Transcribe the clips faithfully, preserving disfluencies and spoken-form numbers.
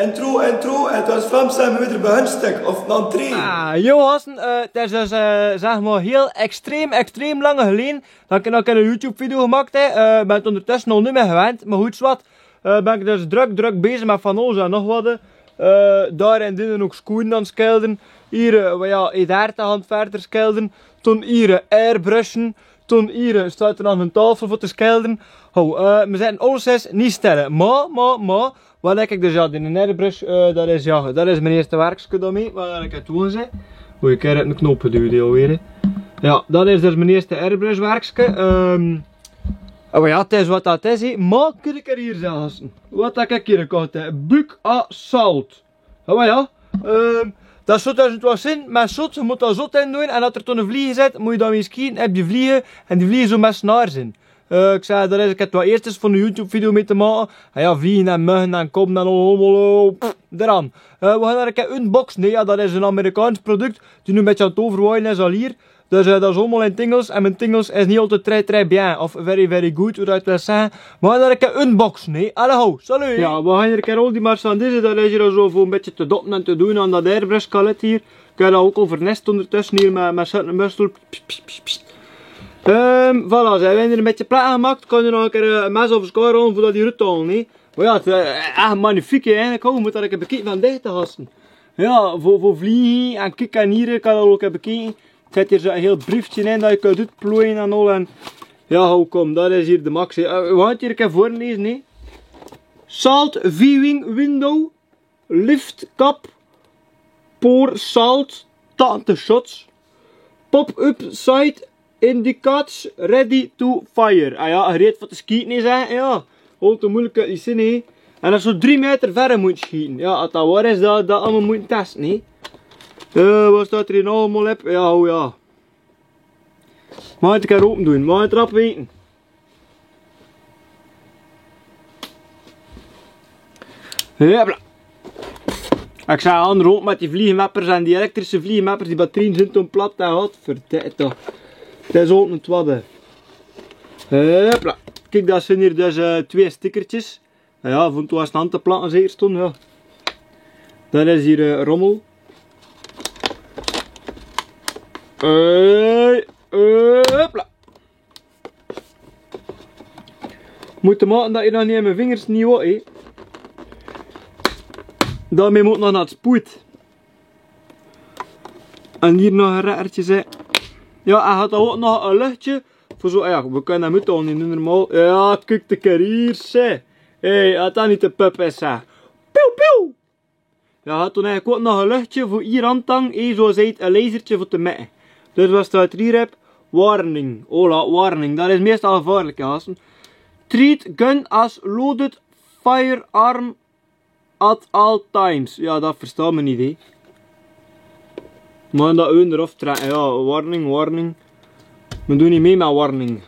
Intro, intro, het was Vlaams en weer bij Hunstek of Nantri. Ah, jo, Hassen, eh, het is dus, eh, zeg maar, heel extreem, extreem lang geleden dat ik nog een YouTube-video gemaakt heb. Eh, ik ben het ondertussen al niet meer gewend, maar goed, zwart. Eh, ben ik dus druk, druk bezig met van alles en nog wat. Eh, daar en dit en ook schoenen aan het schilderen. Hier, eh, ja, eetharten aan het verder schilderen. Toen hier, eh, airbrushen. Toen hier, eh, staat er nog een tafel voor te schilderen. Ho, eh, we zijn alles zes niet stellen. Maar, maar, maar, wat ik dus, ja, die airbrush, eh, dat is, ja, dat is mijn eerste werkske dan mee, maar dat ik het toen zei. Oei, ik heb een knop geduwd alweer, hè. Ja, dat is dus mijn eerste airbrush-werkske. Ehm, oh ja, het is wat dat is, hè. Maar kun ik er hier zelfs. Wat dat ik hier gekocht heb. Buuk à salt. Oh ja. Ehm, dat zot dus in het wassen, maar zot, je moet daar zot in doen en dat er toen een vlieg zit, moet je dan weer schieten, heb je vliegen en die vliegen zo met snaar zijn. Eh, ik zei, dat is, ik heb het wel eerst eens voor een YouTube-video mee te maken. En ja, vliegen en muggen en koppen en allemaal, eh, pff, eraan. Eh, we gaan naar een unbox. Nee, ja, dat is een Amerikaans product die nu een beetje aan het overwaaien is al hier. Dus, eh, dat is allemaal in het Engels. En mijn Engels is niet altijd très, très bien of very, very good, hoe dat ik wil zeggen. We gaan naar een unbox. Nee, allez, ho, salut. Ja, we gaan hier een keer al die marchandise. Dat is hier al zo voor een beetje te doppen en te doen aan dat airbrush-skelet hier. Ik heb dat ook al vernest ondertussen hier, maar, maar zet een best wel. Pst, pst, pst, pst. Ehm, voilà, ze hebben er een beetje plat gemaakt. Kan je nog een keer, eh, een mes of schaar aan voor dat die rut al, nee? Maar ja, het is, eh, echt magnifiek, hè. Ik hoop dat ik een bekeken van dicht te hassen. Ja, voor, voor vliegen en kikken hier kan ik ook een bekeken. Het zit hier zo'n heel briefje in dat je kunt uitplooien en al. En ja, hoe kom, dat is hier de max, hè. Eh, wat hier, ik heb voorlezen, nee? Salt viewing window. Lift cap, pour salt, tante shots. Pop-up sight indicates ready to fire. Ah ja, gereed voor te schieten is, hè. Ja, al te moeilijk is het niet. En dat is zo drie meter verder moet schieten. Ja, als dat waar is, dat, dat allemaal moet testen, hè. Eh, wat staat er hier nog allemaal op? Ja, oh ja. Maar het kan open doen, maar het rap weten. Hupla. Ik zei aan rond met die vliegenmappers en die elektrische vliegenmappers, die batterijen zijn toen plat, dat had verteld toch. Dat is ook een twadde. Hupla. Kijk, dat zijn hier dus, eh, twee stickertjes. Ja, ja, vond toen was een aantal plakken zeker stond, ja. Dat is hier, eh, rommel. Hey, hupla. Moeite maken dat je dan niet aan mijn vingers niet wat, hè. Daarmee moet nog naar het spoed. En hier nog een raartje, hè. Ja, hij had ook nog een luchtje. Voor zo, ja, we kunnen hem uit al niet normaal. Ja, kijk de carrière, hè. Hey, had dat niet de pup is, hè. Pieuw, pieuw. Ja, toen heb ik ook nog een luchtje voor hier aan te hangen, hè, zoals heet, een lasertje voor te meten. Dus wat staat er hier op? Warning. Hola, warning. Dat is meestal gevaarlijk, hè, gasten. Treat gun as loaded firearm at all times. Ja, dat verstaan we niet, hè. Maar dat hun erop trekken. Ja, warning, warning. We doen niet mee met warning.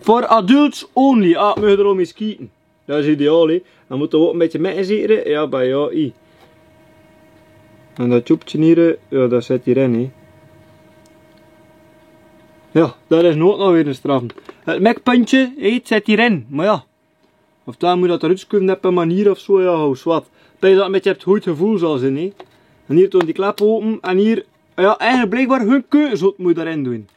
For adults only. Ah, we mogen er al mee schieten. Dat is ideaal, hè. Dan moeten we ook een beetje met zitten. Ja, bij jou, i. En dat tjoepje hier, ja, dat zit hierin, hè. Ja, dat is nooit nog weer een straf. Het mekpuntje, hè, het zit hierin. Maar ja. Of dan moet dat eruit schuiven op een manier of zo, ja, hoe zwart. Bij dat met je hebt goed gevoel zal zijn, hè. En hier toen die klap open en hier, ja, eigenlijk blijkbaar hun keuze zot moet daarin doen.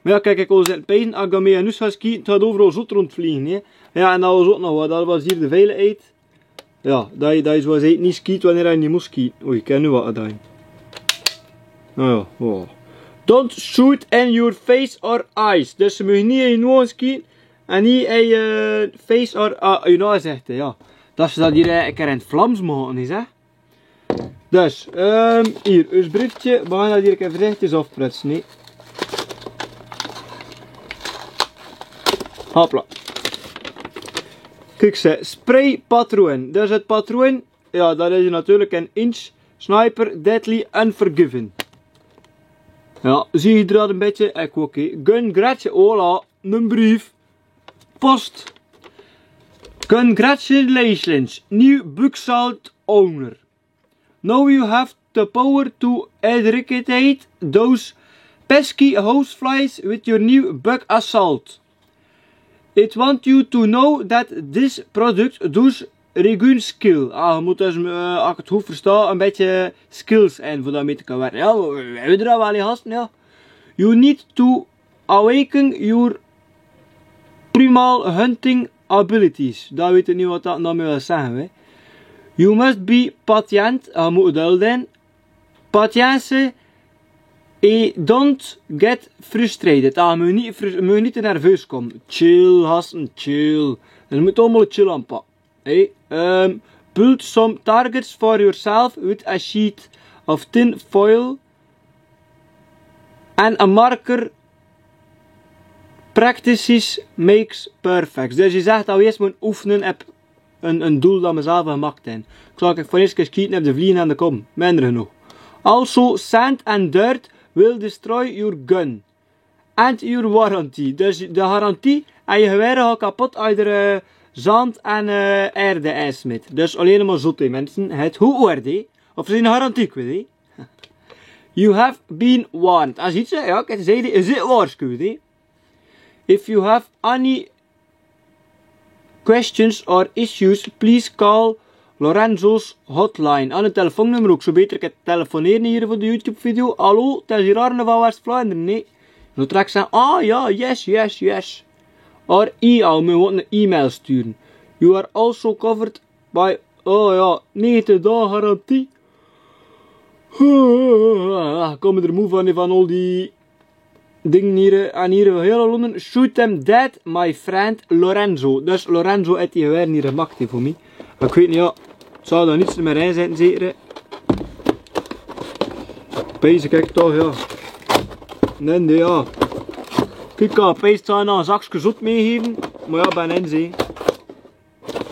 Maar ja, kijk, ik wil zeggen, pijn, als ik dan mee aan huis ga skiën, het gaat overal zot rondvliegen, hè. Ja, en dat was ook nog wat, dat was hier de veiligheid. Ja, dat, dat is wat hij niet schiet wanneer hij niet moet schieten. Oei, ik ken nu wat gedaan. Nou ja, wow. Don't shoot in your face or eyes. Dus ze mogen niet in je ogen schieten. En niet in je face or, ah, je nou zegt hij, ja. Dat ze dat hier, eh, een keer in het Vlaams mogen, is, hè? Dus, ehm, hier, ons briefje. We gaan dat hier even voorzichtig afprutsen, nee? Hopla. Kijk, ze, spraypatroon. Dus het patroon, ja, dat is natuurlijk een inch. Sniper, deadly, unforgiven. Ja, zie je dat een beetje? Ik ook, hè. Gun, gratie, hola, een brief. Post. Congratulations, new buuk salt owner. Now you have the power to eradicate those pesky houseflies with your new buuk à salt. It want you to know that this product does Regunskill. Ah, mós, eh, as ik 't good verstaon, ein bietje skills en veur dat mit te kinne wirke. Jao, veer, veer d'r waal in haste, jao. You need to awaken your primal hunting abilities. Dat weit ik neet wat dat noe mie wil zègke, hè. You must be patient. Ah, mós geduld höbbe. Patience. En don't get frustrated. Ah, mós neet frus-, mós neet te nerveus kome. Chill, haste, chill. En mós allemaol chill aanpakke. Hey, ehm, build some targets for yourself with a sheet of tin foil and a marker. Practices makes perfect. Dus dae zaet dat v'r ieës mótte oefene op ein, ein doel dat v'r zelf gemaak höbbe. Ik zal effe veur ieës ins kieke op de vlieger aan de kom. Minder genóg. Also, sand and dirt will destroy your gun. And your warranty. Dus de garantie, en dien gewaer geit kapot es d'r, eh, zand en, eh, erde insmiet. Dus allein mer zotte, minse. Het hoe oorde. Of zien garantie kwiet, hè. You have been warned. As iets, jao, ik zag 't, is it waarschuwd, hè. If you have any questions or issues, please call Lorenzo's hotline. Aan 't telefoonnummer ouk, zoe beter kint telefonere hie veur de YouTube-video. Hallo, 't is hie Arne van West-Vlaandere, nae? En dan trek ze aan, ah jao, yes, yes, yes. Or e-, oh, me mót 'n e-mail sture. You are also covered by, oh jao, negentig daag garantie. Ah, kómme d'r moe van, van al die dinge hie, en hie hiel Londen. Shoot them dead, my friend Lorenzo. Dus Lorenzo haet die gewaer hie gemaak veur mich. Ik weit neet, jao. 't Zal dan neet mie in zitte, zeker. Bezig, kiek toch, jao. Nae, nae, jao. Kiek, ik haw bezig zeen, 'n zakske zot mitgegaeve. Mer jao, bie N Z.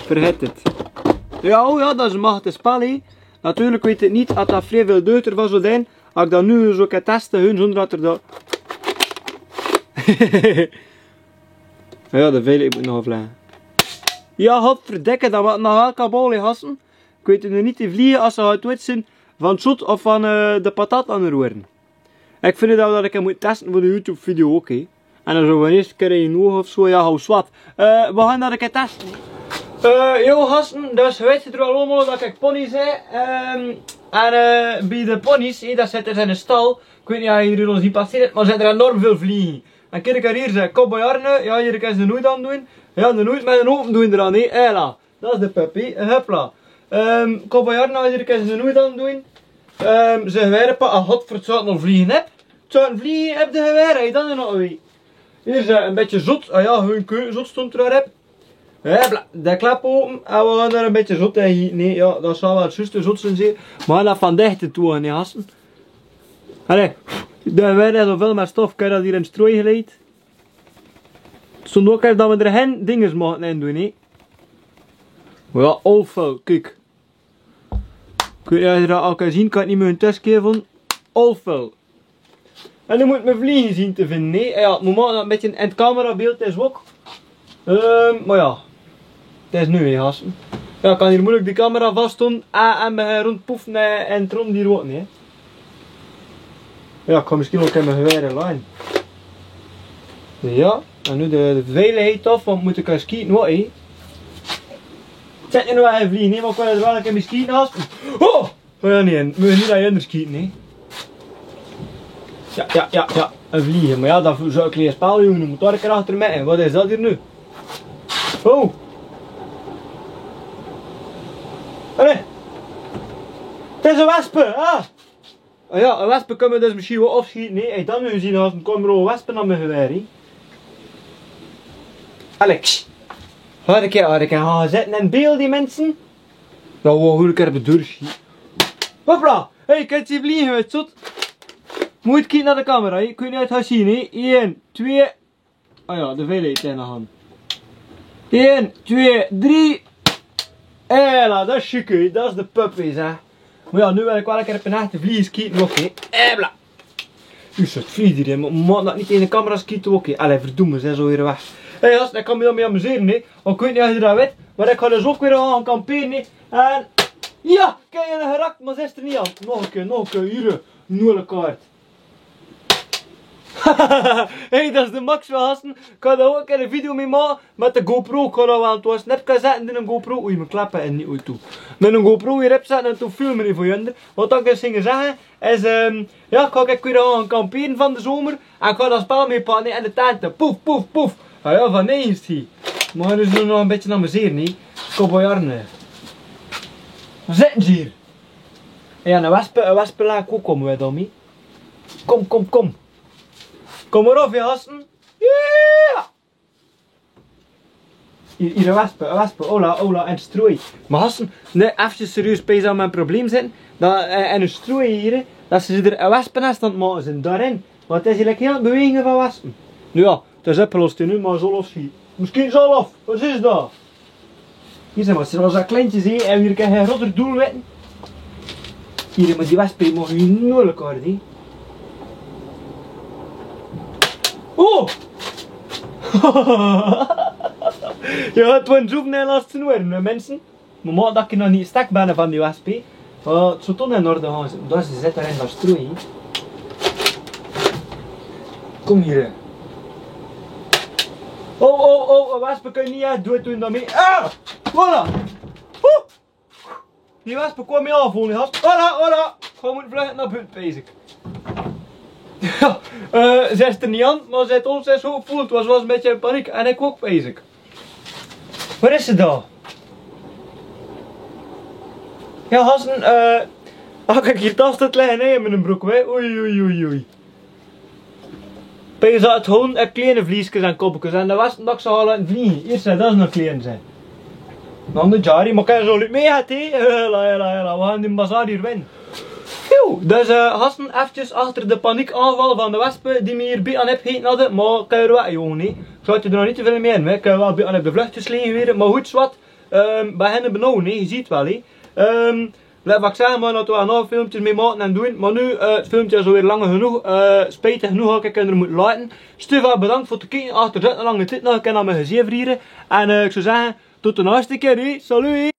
Vergaet 't. Jao, o jao, dat is 'n machtig spel, hè. Natuurlik weit ik neet of dat vrie väöl deuder van zou zeen. As ik dat noe zoe kan teste, hun, zónger dat d'r dat. Jao, de vele, ik mót nog aflaje. Jao, godverdikke, dat waor nog waal kabaal, hè, haste. Ik weit noe neet, die vlieger, as ze hard wit zien, van zot of van, eh, de patat aan 't roere. Ik vinj dat, dat ik 'm mót teste veur de YouTube-video ouk, hè. En dan zoe veur de ieëste kier in oog of zoe, jao, hou zwart. Eh, v'r gaon dat 'n kier teste. Eh, jao, haste, dus weit geer allemaol dat ik pony's höb. Ehm, en, eh, bie de pony's, hè, dat zit d'r in de stal. Ik weit neet of geer hie al ins passeerd, mer d'r zeen d'r enorm väöl vlieger. En kiek, hie is, eh, Cowboy Arne, jao, hie kan ze noeit aandoen. Jao, de noeit, mer de open doen d'r aan, hè, hela. Dat is de puppy. En hopla. Ehm, Cowboy Arne, hie kan ze noeit aandoen. Ehm, ze gewaere pa-, ah, godverdomme, vlieger op. Zoe'n vlieger op de gewaere, hè, dat is nog weer. Hie is, eh, ein bietje zot. Ah jao, hun keu-, zot stond d'r op. Hopla, de klap open. En v'r gaon d'r ein bietje zot, hè, hie. Nae, jao, dat zal waal zjus de zot zien, zeker. Mer dat van dichte toe, nae, haste. Allee, d'r waor zoeväöl mit stof, ik höb dat hie in strooi geleid. Stond ouk effe dat v'r d'r gein dinges mochte in doen, hè. Jao, of, eh, kiek. Kiek, jao, dat ouk zien, kan ik neet mie in testgeven. Of. En noe mót ik mien vlieger zien te vinje, hè. Jao, 't mót mer ein bietje in 't camerabeeld is ouk. Ehm, mer jao. 't Is noe weer, haste. Jao, ik kan hie moeilik de camera vasdoen. Ah, en me rondpoefe, eh, en rond hie ouk, nae. Jao, ik kan mesjien ouk effe weer laje. Jao, en noe de, de veiligheid aaf, want v'r mótte kinne sjiete, hè. Zèt noe nog effe vlieger, nae, mer ik kan d'r waal ein kier mit sjiete, haste. Oh! Oh jao, nae, en, mer neet dat d'r sjiet, nae. Jao, jao, jao, jao. Ein vlieger. Mer jao, dat veur zoe'n klein spel, jóng, dan mót d'r ein kier achter mich. Wat is dat hie noe? Oh. Allee. 't Is ein wesp, hè? Ah jao, ein wesp kan me dus mesjien waal aafsjiete, nae? Hey, dan noe zien, haste, kómme d'r al wespe aan mich gewaer, hè. Alex. Hoor ik, hoor ik, ah, zèt 'm in beeld, die minse. Jao, waor, hoe ik d'r op de deur sjiet. Hopla! Hey, kint geer vlieger, weit geer 't? Mót kieke nao de camera, hè. Ik weit neet of geer 't zeen, hè. Ein, twee. Ah jao, de vele het in de hand. Ein, twee, drie. Hela, dat is sjiek, hè. Dat is de puppy, hè. Mer jao, noe wil ik waal ein kier op ein echte vlieger sjiete, oké. Hopla. Is 't vlieger, hè, mer, mer dat neet in de camera sjiete, oké. Allee, verdomme, ze is al weer weg. Hey, haste, ik kan mich d'r mei amusere, hè. Ik weit neet of geer dat weit, mer ik gaon dus ouk weer gaon kampere, hè. En jao, kiek, eine gerak, mer ze is d'r neet aan. Nog ein kier, nog ein kier, hie, noe ein kaart. Hey, dat is de Max weer, gasten. Kan dao ok 'n video mei make met de GoPro, kan dao waal. Toen snap ik, zat in de GoPro. Oei, mien klap en neet oei toe. Met de GoPro hier heb ze en toen filmen veur jender. Wat ik dus ging zegge is, ehm, ja, ik gaon weer kampere van de zomer. En ik gaon dat spel mei pakke en de tente. Poef, poef, poef. Ja, ja, van neet hie. Mer dus nog 'n bietje nao mien zin, neet? Cowboy Arne. Zet hier. Ja, 'n wespe, 'n wespe laat koe kome weer dan mei. Kom, kom, kom. Kom maar op, ja, gasten. Ja! Hier, hier, 'n wespe, 'n wespe. Hola, hola, en stroei. Mer gasten, nee, efkes serieus, pees aan mien probleem zin. Dat, eh, en 'n stroei hier, dat ze d'r 'n wespenest aan 't make zin, dao-in. Want 't is hie like hiel 't bewege van wespe. Noe ja, 't is opgelos noe, mer zal of hie. Misschien zal of. Wat is dat? Hier zin, mer ze waal zoe kleintjes, hè. En hier kan hie groter doel weite. Hier, mer die wespe, die maag hie noe lekker, hè. Oh! Ja, 't waor zoe 'n lastige snor, hè, minse. Mer maak dat ik nog neet stek bön van die wespe. Eh, 't zou toch in orde gaon. Dat is de zet dao-in, dat stroei. Kom hier, hè. Oh, oh, oh, 'n wespe kan neet ech doed doon dan mei. Ah! Voilà! Oeh! Die wespe kwaam mei aafvalle, hè. Voilà, voilà! Gaon vlug nao bute, pees ik. Ja, eh, ze is d'r neet aan, mer ze haet ós zoe geveuld. Waor, waor 'n bietje in paniek. En ik ok, pees ik. Waor is ze dan? Ja, gasten, eh, ah, kiek, hie tas, dat ligk neet in mien broek, hè. Oei, oei, oei, oei. Pees dat 't gewoon 'n klein vlieske zin, koppekes. En dat waor 't, dat ze al 'n vlie. Iers, dat is nog klein zin. Dan de Jari, mer kan zoe neet mei, hè. Hela, hela, hela. Waor in de bazaar hie wen. Phew, dus, eh, gasten, efkes achter de paniekaanval van de wespe die mei hie bie aan heb gegaeve, mer kan waal, jong, neet. Ik zou 't d'r nog neet te väöl mei aan, hè. Kan waal bie aan heb de vlucht te slee weer, mer good, zwart. Ehm, waor hie benauwd, neet? Ge zeet waal, hè. Ehm, laot ik zegge, mer dat waor nog filmkes mei make en doon. Mer noe, eh, 't filmke is alweer lang genóg. Eh, spijtig genóg dat ik 't hie mot laote. Stuur waal bedank veur 't kieke. Achter zoe'n lange tied nog, ik kan aan mien geziech vriere. En, eh, ik zou zegge, tot de nächste kier, hè. Salut!